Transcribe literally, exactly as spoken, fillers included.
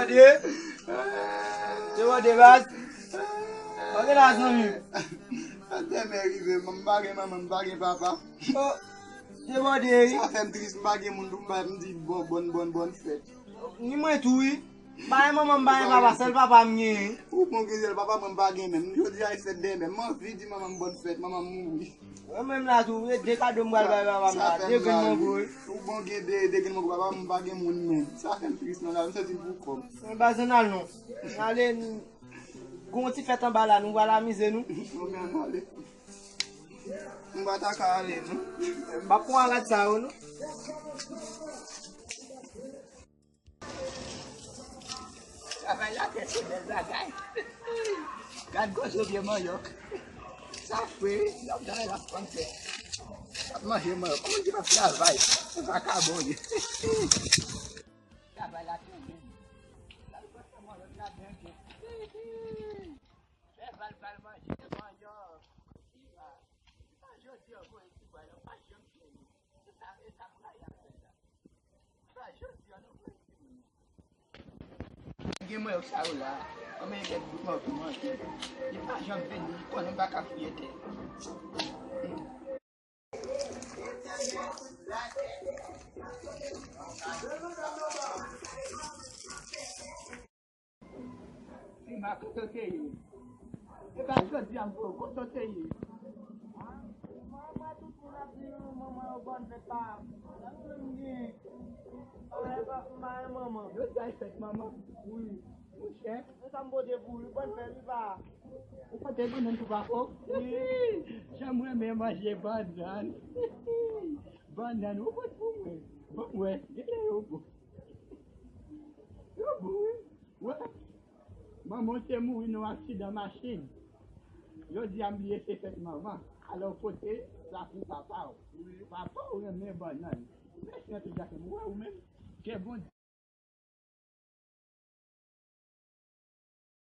Debòde. Debòde baz. Ok la zanmi. Fèt dèmen rive, m pa gen manman, m pa gen papa. Oh, debòde wi. Sa fè m tris, m pa gen moun pou m bay, m di bon, bòn, bòn, bòn fèt. Ni mwen tou wi. M pa gen manman, m pa gen papa, sèl papa m genyen. Ou bon gen sèl papa, mwen m pa gen menm. Jodi a e fèt dèmen, m anvi di manman m bòn fèt, manman m mouri. Mwen menm la tou, e de kado m pral bay papa m la, de grenn mango wi. Ou bon gen de, de grenn mango, papa m pa gen moun menm. Sa fè m tris nan lavi, m santi m pou kò m. Mwen pa jann al non. Ale, gon ti fèt anba la, nou pral amize nou. Mwen menm ale. M pa ta ka ale non. M pa pran rad sa yo non. Travay latè se bèl bagay. Gad gwoso vye manyòk. Sa fre, l ap travay l ap pran tè. L ap manje manyòk. Kòman di l ap travay? Se vakabon li. Travay latè menm. L al pran manyòk ladan tou. Fè val pral manje manyòk. Ti va. Ti va jodi an voye ti va yo. Pa janm fè yo. Se sa, e sa pou la y ap fè la. Sa jodi an nou voye ti moun. Gen mwen yo sa yo la. Anmè gen bout mwen pou manje. Li pa janm vini, li konnen m pa ka fouye tè. Ti ma kote w te ye? E pa jodi a m voye w, kote w te ye? Mwen, mwen, tout moun ap di manman yo bòn fèt pa. Sa nou menm gen? Mwen pa, mwen pa gen manman. Jodi a e fèt manman? Wi. Monchè. Men sa m pote pou ou, bòn fèt, wi pa. Ou pote bannann pou papa w? Wi. Jan m renmen manje bannann. Bannann, ou pote pou mwen. Ban m wè, genlè yo bon. Yo bon, wi. Wè, manman w te mouri nan yon aksidan machin. Jodi a m bliye se fèt manman. Alò w pote sa pou papa w. Papa w renmen bannann. Mèsi anpil, Jakèm. Ou wè ou menm, ke Bondye